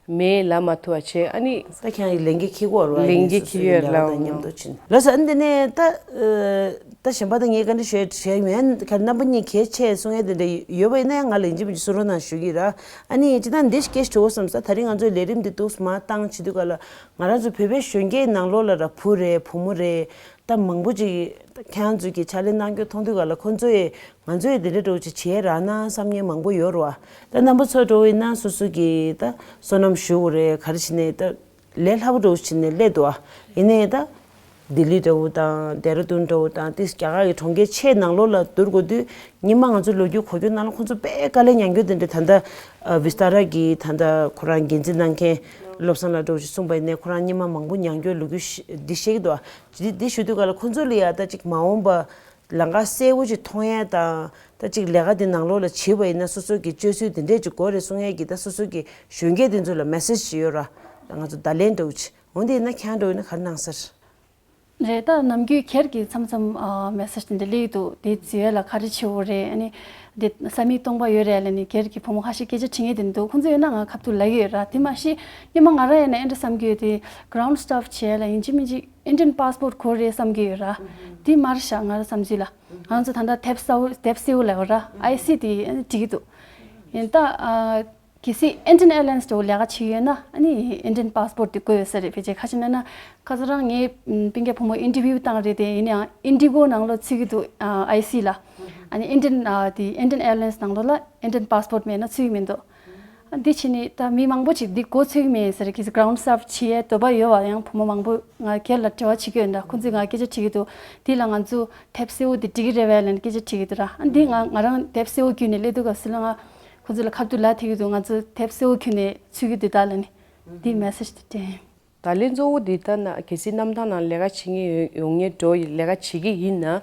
མེད་ལབ་མ་ཐུབ་པ་བྱས། ཨ་ནི་ད་ཁྱེད་རང་གི་ལས་འགན་འཁྱེར་དགོས་རེད་བ། ལས་འགན་འཁྱེར་ཡོད་ལ་མཉམ་དུ་ཕྱིན་ལགས་སོ། ཨ་འདི་ནས་ད་ད་གཞན་པ་ད་ངས་ག་འདྲ་ཞུ་ཞུ་ཡ་ཡོད་ག་རེ་རྣམ་པ་གཉིས་གལ་ཆེ་གསུང་ཡ་དེ་འདྲ་ཡོད་པ་ཡིན་ན་ཡང་ང་ལ་ཡིན་གཅིག་མིན་གཅིག་གསུང་རོགས་གནང་ཞུ་གི་ར། ཨ་ནི་ཅི་ད་འདི་སྐད་ཆ་དྲི་བ་བསམ་ས། ད་རིང་ང་ཚོའི་ལས་རིམ་འདི་འདུག་མ་བཏང་བྱེད་དུས་ག་ལ་ང་རང་ཚོ་བོད་པའི་གཞོན་སྐྱེས་ནང་ལོགས་ལ་ར་བུ་རེད་བུ་མོ་རེད། ད་མང་པོ་ཅིག་ད་ཁྱེད་རང་ཚོས་ཀྱི་ཕྱག་ལས་གནང་རྒྱུ་མཐོང་དུས་ག་ལ་ཁོང་ཚོས་ང་ཚོས་དེ་འདྲ་འདྲ་བོ་ཅིག་བྱས་རག་ན་བསམ་མཁན་མང་པོ་ཡོད་རེད་བ། ད་རྣམ་པ་ཚོ་འདྲ་བོ་ཡིན་ན་སོ་སོ་གི་ད་བསོད་ནམས་ཞུ་དགོས་རེད། ག་རེ་བྱས་ནས་ད་ལས་སླ་པོ་འདྲ་བོ་བྱས་ནས་སླེབས་འདུག་བ། ཡིན་ནའི་ད་ལྡི་ལི་འདྲ་བོ་དང་ལྡེ་ར་ལྡུན་འདྲ་བོ་དང་དེ་རྒྱ་གར་གྱི་གྲོང་ཁྱེར་ཆེ་ནང་ལོགས་ལ་བསྡུར་དགོས་དུས་ཉི་མ་ང་ཚོ་ལོ་རྒྱུས་གོ་རྒྱུ་ནང་ལ་ཁོང་ཚོ་དཔེ་དཀའ་ལས་མྱངས་རྒྱུ་དེ་འདྲ། ད་ལྟ་ཨ་བི་སྟ་ར་གི་ད་ལྟ་ཁོ་རང་འགན་འཛིན་གནང་མཁན་བློ་བཟང་ལགས་འདྲ་བོ་ཞིག་གསུངས་པ་ཡིན་ནའི་ཁོ་རང་ཉི་མ་མང་པོ་མྱངས་རྒྱུའི་ལོ་རྒྱུས་ཤི- འདི་བཤད་ཀྱི་འདུག་བ། འདི་འདི་ཞུ་དུས་ག་ལ་ཁོང་ཚོ་ལ་ཡ་ད་ཅིག་མ་འོངས་པ་ལམ་ཁ་གསལ་པོ་ཅིག་མཐོང་ཡས་དང་། ད་ཅིག་ལས་ཀ་འདི་ནང་ལོགས་ལ་བྱེད་པ་ཡིན་ན་སོ་སོ་གི་སྤྱོད་ཚུལ་འདི་འདྲས་ཅིག་དགོས་རེད་གསུང་ཡས་ཀྱི་ད་སོ་སོ་གི་གཞོན་སྐྱེས་འདི་ཚོ་ལ་མེ་སེ་ཇི་ཅིག་ཡོད་ར། ང་ཚོ་བརྡ་ལན་འདྲ་བོ་ཅིག་འོ་འདི་ཡིན་ན་ཁྱེད་རང་འདྲ་བོ་ཡིན་ན་ག་རེ་གནང་ཟེར། རེད། ད་ནམ་རྒྱུན་སྒེར་གྱི་མཚམས་མཚམས་ཨ་མེ་སེ་ཇི་དེ་འདྲ་སླེབས་འདུག་དེ་བརྗེ་ལ་ག་རེ་བྱེད་དགོས་རེད། ཨ་ནི་འདི་ས་མིག་སྟོང་པ་ཡོད་རེད་ལབ་ནས་སྒེར་གྱི་ཕོ་མོ་ཁ་ཤས་སྐད་ཆ་དྲི་མཁན་དེ་འདུག་ཁོང་ཚོ་ཡོད་ན་ང་ཁ་ཐུག་ལབ་ཀྱི་ཡོད་ར། དེ་མ་གཞི་སྔོན་མ་ང་རང་ཡིན་ན་ཨེ་འདྲ་བསམ་གྱི་ཡོད་དེ་ground staff་བྱས་ལ་ཡིན་གཅིག་མིན་གཅིག་Indian passport་དགོས་རེད་བསམ་གྱི་ཡོད་ར། དེ་མ་རེད་ཤག་ང་རང་བསམ་ཚུལ་ལ། ང་ཚོ་ད་ལྟ་དེབ་གསར་པོ་དེབ་སེར་པོ་ལབ་ཡོད་ར། ཨའི་སི་དེ་འགྲིག་གི་འདུག་ཡིན་ད་ཨ། གལ་སྲིད་Indian Airlines་དུ་ལས་ཀ་བྱེད་ཡོད་ན་ཨ་ནི་Indian passport་དེ་དགོས་ཡོད་ས་རེད། ཕལ་ཆེར་ཁ་ཤས་ན་ན་ཁ་སང་རང་ངའི་སྤུན་ཀྱག་བུ་མོ་interview་བཏང་རེད་དེ། ཡིན་ཡང་Indigo་ནང་ལོགས་ཚུད་ཀྱི་འདུག་ཨ་ཨའི་སི་ལ། ཨ་ནི་Indian་ཨ་དེ་Indian Airlines་ནང་ལོགས་ལ་Indian passport་མེད་ན་ཚུད་ཀྱི་མི་འདུག་ཨ་འདི་ཕྱིན་ནི་ད་མི་མང་པོ་ཅིག་འདི་མགོ་ཚོས་ཀྱི་མེད་ཟེར། གལ་སྲིད་ground staff་བྱེད་ཡས་འདོད་པ་ཡོད་པ་ཡང་བུ་མོ་མང་པོ་ང་སྒེར་ལ་འབྲེལ་བ་བྱེད་ཀྱི་ཡོད་འདྲ། ཁོང་ཚོས་ང་སྐད་ཆ་དྲིས་ཀྱི་འདུག་དེ་ལ་ང་ཚོ་དེབ་སེར་པོ་དེ་འགྲིག་གི་རེད་པས་ལབ་ནས་སྐད་ཆ་དྲིས་ཀྱི་འདུག་ར། ཨ་འདི་ང་ང་རང་དེབ་སེར་པོ་བརྒྱུད་ནས་སླེབས་དུས་སྐབས་སུ་ལ་ང་ཁོང་ཚོ་ལ་ཁ་ཐུག་ལབ་ཐུབ་ཀྱི་འདུག་ང་ཚོ་དེབ་སེར་པོ་བརྒྱུད་ནས་ཚུད་ཀྱི་འདུག་ད་ལབ་ནས་འདི་message་དེ་སྤྲད། ད་ལན་གཙོ་བོ་འདི་ལྟ་ན་གལ་སྲིད་གནམ་ཐང་ནང་ལས་ཀ་བྱེད་མཁན་ཡོང་ཡོང་མཁན་འགྲོ་ཡི་ལས་ཀ་བྱེད་ཀྱི་ཡིན་ན།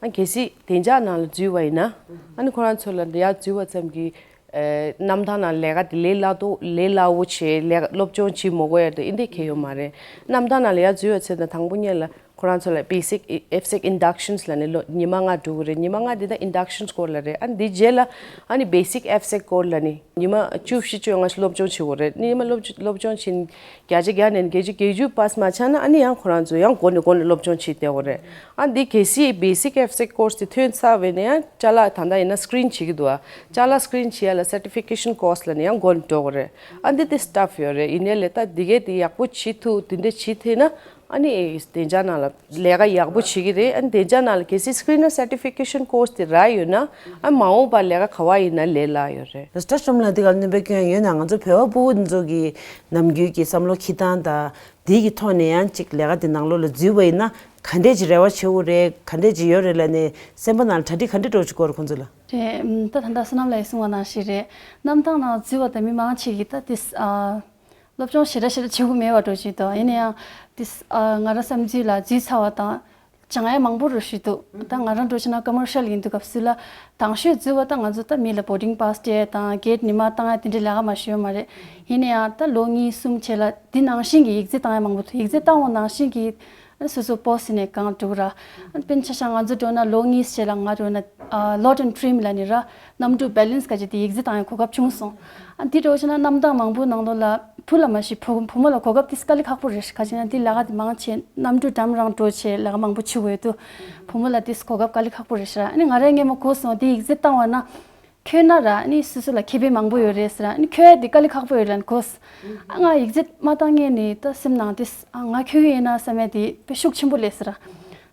ཨ་གལ་སྲིད་བདེ་འཇགས་ནང་ལ་འཛུལ་བ་ཡིན་ན། ཨ་ནི་ཁོ་རང་ཚོ་ལ་ཡར་འཛུལ་བ་ཙམ་གྱིས་ཨེ་གནམ་ཐང་ནང་ལས་ཀ་དེ་ལས་སླ་ཏོ་ལས་སླ་བོ་བྱས་ལས་ཀ་སློབ་སྦྱོང་བྱེད་མི་དགོས་ཡ་དེ་འདི་གལ་ཡོད་མ་རེད། གནམ་ཐང་ནང་ལ་ཡར་འཛུལ་བ་ཚེ་ན་དང་པོ་ཉིད་ལ་ཁོ་རང་ཚོ་ལ་basic AFSEC inductions་ལབ་ནས་ལོ་ཉི་མ་ལྔ་འགྲོ་གི་རེད། ཉི་མ་ལྔ་འདི་ད་inductions་སྐོར་ལ་རེད། ཨ་ནི་འདི་རྗེས་ལ་ཨ་ནི་basic AFSEC སྐོར་ལ་ནི་ཉི་མ་བཅུ་བཞི་བཅོ་ལྔ་སློབ་སྦྱོང་བྱེད་དགོས་རེད། ཉི་མ་སློབ་སློབ་སྦྱོང་བྱེད་བརྒྱ་ཆ་བརྒྱ་ནས་བརྒྱད་ཅུ་བརྒྱད་ཅུ་pass་མ་ཆགས་ན་ཨ་ནི་ཡང་ཁོ་རང་ཚོ་ཡང་འགོ་ནས་འགོ་ནས་སློབ་སྦྱོང་བྱེད་བསྡད་དགོས་རེད། ཨ་འདི་གལ་སྲིད་basic AFSEC course་དེ་ཐོན་ཚར་བས་ན་ཡང་ཅ་ལག་ད་ལྟ་ཡིན་ན་screen་བྱེད་ཀྱི་འདུག་ཨ་ཅ་ལག་screen་བྱེད་ཡ་ལ་certification course་ལ་ནི་ཡང་འགོ་ནས་འགྲོ་དགོས་རེད། ཨ་འདི་དེ་tough་ཡོད་རེད། ཡིན་ནའི་ལས་ད་འདི་གས་དེ་ཡག་པོ་བྱེད་ཐུབ་དེ་འདྲ་བྱེད་ཐུབ་ན། ཨ་ནི་བདེ་འཇགས་ནང་ལ་ལས་ཀ་ཡག་པོ་བྱེད་ཀྱི་རེད། ཨ་ནི་བདེ་འཇགས་ནང་ལ་གལ་སྲིད་screener certification course་དེ་རག་ཡོད་ན་ཨ་མ་འོངས་པར་ལས་ཀ་ག་བ་ཡིན་ན་ལས་སླ་ཡོད་རེད། ད་ལྟ་གཤམ་ལ་འདི་ག་ནུས་པ་སྐྱོན་ཡོད་ན་ང་ཚོ་བོད་པ་ཕྲུ་གུ་འདི་ཚོ་གི་ནམ་རྒྱུན་གྱི་བསམ་བློ་འཁྱེར་སྟངས་དང་དེ་གི་ཐོག་ནས་ཡང་ཅིག་ལས་ཀ་དེ་ནང་ལོགས་ལ་འཛུལ་བ་ཡིན་ན་ག་འདྲས་ཅིག་རེ་བ་བྱེད་དགོས་རེད། ག་འདྲས་ཅིག་ཡོད་རེད་ལབ་ནས་སེམས་པ་ནང་ལ་གྲ་སྒྲིག་ག་འདྲས་འགྲོ་བྱེད་དགོས་རེད་ཁོང་ཚོ་ལ། རེད། ད་ད་ལྟ་བསོད་ནམས་ལགས་གསུངས་པ་ནང་བཞིན་རེད། གནམ་ཐང་ནང་འཛུལ་བ་དང་མི་མང་ཆེ་གིས་ད་དེ་ཨ། སློབ་སྦྱོང་ཞེ་དྲག་ཞེ་དྲག་བྱེད་དགོས་མེད་པ་འགྲོ་བཞིན་འདུག་ཡིན་ན་ཡང་དེ་ཨ་ང་རང་བསམ་ཚུལ་ལ་འཛུལ་ཚར་བ་དང་སྦྱང་ཡ་མང་པོ་རེད་ཞུས་འདུག་ད་ང་རང་འགྲོ་བཞིན་ན་commercial་ཡིན་དུས་སྐབས་སུ་ལ་དང་ཤོས་འཛུལ་བ་དང་ང་ཚོ་ད་མི་ལ་boarding pass་སྤྲད་དང་gate་ཉི་མ་བཏང་ཡ་དེ་འདྲའི་ལས་ཀ་མ་ཞུས་མ་རེད། ཡིན་ན་ཡང་ད་ལོ་གཉིས་གསུམ་བྱས་ལ་འདི་ནང་བཞིན་གྱི་ཡིག་ཚད་བཏང་ཡ་མང་པོ་འདུག་ཡིག་ཚད་བཏང་བ་ནང་བཞིན་གྱི་སོ་སོ་post་ནས་གང་འགྲོ་ར། དཔེར་ན་ཆ་བཞག་ང་ཚོ་འགྲོ་ན་ལོ་གཉིས་བྱས་ལ་ང་འགྲོ་ན་ཨ་lot and trim་ལ་ནི་ར། གནམ་གྲུ་balance་ག་ཅིག་དེ་ཡིག་ཚད་བཏང་ཡ་གོ་སྐབས་བྱུང་སོང་། ཨ་འདི་འདྲ་བྱས་ན་གནམ་ཐང་མང་པོའི་ནང་ལོགས་ལ་བུ་ལ་མ་གཞི་བུ་བུ་མོ་ལ་གོ་སྐབས་དེ་དཀའ་ལས་ཁག་པོ་རེད། ག་ཅིག་ན་འདི་ལས་ཀ་དེ་མང་ཆེ་གནམ་གྲུ་འགྲམ་རང་འགྲོ་བྱས་ལས་ཀ་མང་པོ་བྱེད་དགོས་འདུག་བུ་མོ་ལ་དེ་གོ་སྐབས་དཀའ་ལས་ཁག་པོ་རེད་ཤག་ཨ་ནི་ང་རའི་སྔས་མ་གོ་སོང་དེ་ཡིག་ཚད་བཏང་བ་ན་ འཁྱོལ་ན་ར་ཨ་ནི་སོ་སོ་ལ་ཁེ་ཕན་མང་པོ་ཡོད་རེད་ཟེར། ཨ་ནི་འཁྱོལ་ཡ་དེ་དཀའ་ལས་ཁག་པོ་ཡོད་ལབ་གོ། ཨ་ང་ཡིག་ཚད་མ་བཏང་ངེས་ནི་ད་སེམས་ནང་དེ་ཨ་ང་འཁྱོལ་གི་ཡིན་ན་བསམ་ཡ་དེ་དཔེ་ཤུགས་ཆེན་པོ་སླེབས་ཟེར།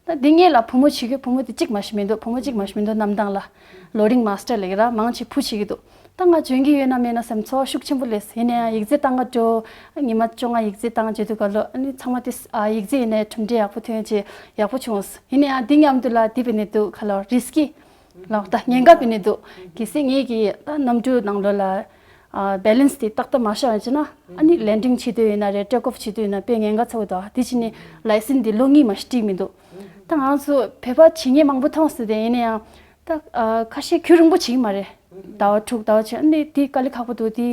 ད་འདི་ངེད་ལ་བུ་མོ་བྱེད་ཀྱི་བུ་མོ་དེ་གཅིག་མ་ཞིག་མི་འདུག་བུ་མོ་གཅིག་མ་ཞིག་མི་འདུག་གནམ་ཐང་ལ་ལོ་རིང་མ་སི་ཊར་ལས་ཀ་ར་མང་ཆེ་བུ་བྱེད་ཀྱི་འདུག་ད་ང་འཇོན་གྱི་ཡོད་ན་མེད་ན་བསམ་ཚོར་བ་ཤུགས་ཆེན་པོ་སླེབས། ཡིན་ན་ཡང་ཡིག་ཚད་བཏང་ག་འགྲོ། ཉི་མ་བཅོ་ལྔ་ཡིག་ཚད་བཏང་བྱེད་དུས་ག་ལོ་ཨ་ནི་ཚང་མ་དེ་ཨ་ཡིག་ཚད་ཡིན་ནའི་གྲུབ་འབྲས་ཡག་པོ་ཐོན་བྱས་ཡག་པོ་བྱུང་། ཡིན་ན་ཡང་འདི་མཉམ་དུ་ལ་དེ་བས་ནི་འདུག་ག་ལོ་རི་སི་ཀི་ལོག་ད་ཉེན་ཁ་བས་ནི་འདུག་གལ་སྲིད་ངེད་ཀྱི་ད་གནམ་གྲུ་ནང་ལོགས་ལ་ཨ་བེ་ལན་སི་དེ་ཏག་ཏག་མ་ཤར་བ་བྱས་ན་ཨ་ནི་ལེན་ཌིང་བྱེད་དུས་ཡིན་ན་རེད། ཊེག་ཨོཕ་བྱེད་དུས་ཡིན་ན་དཔེ་ཉེན་ཁ་ཚ་བོ་འདུག་དེ་བྱས་ནི་ལའི་སེན་སི་དེ་ལོ་གཉིས་མ་ཞིག་སྤྲད་མི་འདུག་ད་ང་ཚོ་བོད་པ་བྱེད་མཁན་མང་པོ་མཐོང་སྲིད་དེ། ཡིན་ན་ཡང་ད་ཨ་ཁ་ཤས་རྒྱུན་རིང་པོ་བྱེད་ཀྱི་མ་རེད། ཟླ་བ་དྲུག་ཟླ་བ་བྱས་ཨ་ནི་དེ་དཀའ་ལས་ཁག་པོ་འདུག་དེ་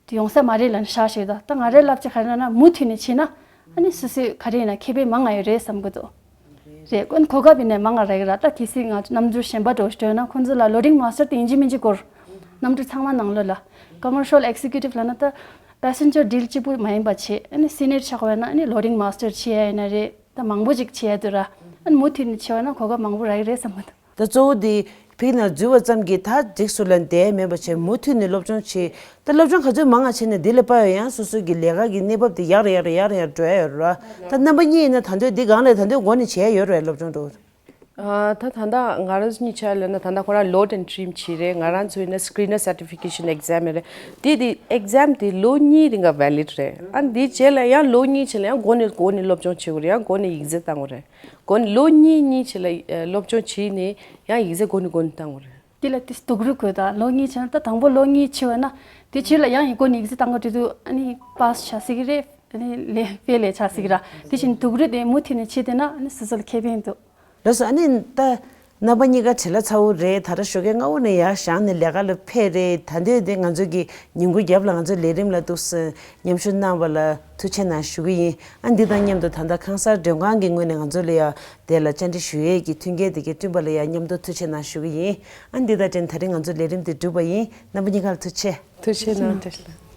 དེ་ཡོང་ས་མ་རེད་ལབ་ནས་བཞག་ཞིག་ད་ད་ང་རའི་ལབ་ཅིག་ག་རེ་ན་ན་མུ་མཐུད་ནས་བྱས་ན་ཨ་ནི་སོ་སོས་ག་རེ་ཡིན་ན་ཁེ་ཕན་མང་ང་ཡོད་རེད་བསམ་གི་འདུག་རེད། ཀོན་གོ་སྐབས་ཡིན་ནའི་མང་ང་རག་གི་ར། ད་གལ་སྲིད་ང་ཚོ་གནམ་གྲུ་གཞན་པ་འགྲོ་ཞིག་འགྲོ་ན་ཁོང་ཚོ་ལ་ལོ་རིང་མ་སི་ཊར་དེ་ཡིན་གཅིག་མིན་གཅིག་དགོས། གནམ་གྲུ་ཚང་མ་ནང་ལོགས་ལ་ཀོ་མར་ཤལ་ཨེག་ཛི་ཀིའུ་ཊིབ་ལབ་ན་ད་པེ་སེན་ཇར་ཌིལ་གཅིག་པུ་མ་ཡིན་པ་བྱས། ཨ་ནི་སི་ནི་ཡར་ཆགས་པ་ཡིན་ན་ཨ་ནི་ལོ་རིང་མ་སི་ཊར་བྱེད་ཡ་ཡིན་ན་རེད། ད་མང་པོ་ཅིག་བྱེད་ཡ་འདུག་ར། ཨ་ནི་མུ་མཐུད་ནས་བྱས་པ་ན་གོ་སྐབས་མང་པོ་རག་གི་རེད་བསམ་གི་འདུག་ད་གཙོ་བོ་དེ་ཕིག་ན་འཛུལ་བ་ཙམ་གྱིས་ད་འགྲིག་སོང་ལབ་བསྡད་མེད་པ་བྱས་མུ་མཐུད་ནས་སློབ་སྦྱོང་བྱེད། ད་སློབ་སྦྱོང་ག་ཚོད་མང་ང་བྱས་ནས་འདི་ལས་ཕར་ཡང་སོ་སོ་གི་ལས་ཀ་གི་གནས་བབ་དེ་ཡག་རུ་ཡག་རུ་ཡག་རུ་ཡག་འགྲོ་ཡ་ཡོད་རེད་ར། ད་རྣམ་པ་གཉིས་ཡིན་ན་ད་འདོད་འདི་སྒང་ལ་ད་འདོད་འགོ་ནས་བྱས་ཡ་ཡོད་རེད་སློབ་སྦྱོང་འགྲོ། ཨ་ད་ད་ལྟ་ང་རང་གཉིས་ཆ་ལབ་ན་ད་ལྟ་ཁོ་རང་ལོ་དང་ཁྲིམས་བྱེད་རེད། ང་རང་ཚོ་ཡིན་ན་སི་ཀི་རིན་ནར་སར་ཊི་ཕི་ཀེ་ཤན་ཨེག་ཛམ་རེད། དེ་དེ་ཨེག་ཛམ་དེ་ལོ་གཉིས་རིང་ག་ཝེ་ལིཌ་རེད། ཨ་འདི་རྗེས་ལ་ཡང་ལོ་གཉིས་ཕྱིན་ལ་ཡང་འགོ་ནས་འགོ་ནས་སློབ་སྦྱོང་བྱེད་དགོས་རེད། ཡང་འགོ་ནས་ཡིག་ཚད་བཏང་དགོས་རེད། འགོ་ནས་ལོ་གཉིས་གཉིས་ཕྱིན་ལ་ཨ་སློབ་སྦྱོང་བྱས་ནས་ཡང་ཡིག་ཚད་འགོ་ནས་འགོ་ནས་བཏང་དགོས་རེད། དེ་ལ་དེ་སྡུག་རུས་དགོས། ད་ལོ་གཉིས་ཕྱིན་ད་དང་པོ་ལོ་གཉིས་ཕྱིན་པ་ན་དེ་རྗེས་ལ་ཡང་ཡིན་འགོ་ནས་ཡིག་ཚད་བཏང་དགོས་དུས་དུས་ཨ་ནི་པཱ་སི་ཆགས་སྲིད་ཀྱི་རེད། ཨ་ནི་ལས་ཕེལ་ལས་ཆགས་སྲིད་ཀྱི་ར། དེ་བཞིན་སྡུག་རུས་དེ་མུ་མཐུད་ནས་བྱས་བསྡད་ན་ཨ་ནི་སོ་སོ་ལ་ཁེ་ཕན་འདུག་ལགས་སོ། ཨ་ནི་ད་རྣམ་པ་གཉིས་ཀ་བྲེལ་བ་ཚ་བོ་རེད། ད་ལྟ་ཞོགས་ཀས་སྔ་པོ་ནས་ཡར་བཞེངས་ནས་ལས་ཀ་ལ་ཕེབས་རེད། ད་འདོད་དེ་ང་ཚོ་གི་ཉིན་གུང་རྒྱབ་ལ་ང་ཚོ་ལས་རིམ་ལ་འདུག་སེ་མཉམ་ཞུགས་གནང་བ་ལ་ཐུགས་རྗེ་གནང་ཞུ་གི་ཡིན། ཨ་འདི་དང་མཉམ་དུ་ད་ལྟ་ཁང་གསར་མགྲོན་ཁང་གི་ངོས་ནས་ང་ཚོ་ལ་ཡ་དེ་ལ་བཅར་འདྲི་ཞུ་ཡས་ཀྱི་མཐུན་རྐྱེན་དེ་གའི་བསྐྲུན་པ་ལ་ཡ་མཉམ་དུ་ཐུགས་རྗེ་གནང་ཞུ་གི་ཡིན། ཨ་འདི་དང་འབྲེལ་ད་རིང་ང་ཚོ་ལས་རིམ་དེ་གྲུབ་པ་ཡིན། རྣམ་པ་གཉིས་ཀ་ལ་ཐུགས་རྗེ། ཐུགས་རྗེ་གནང་། བཀྲ་ཤིས་ལགས།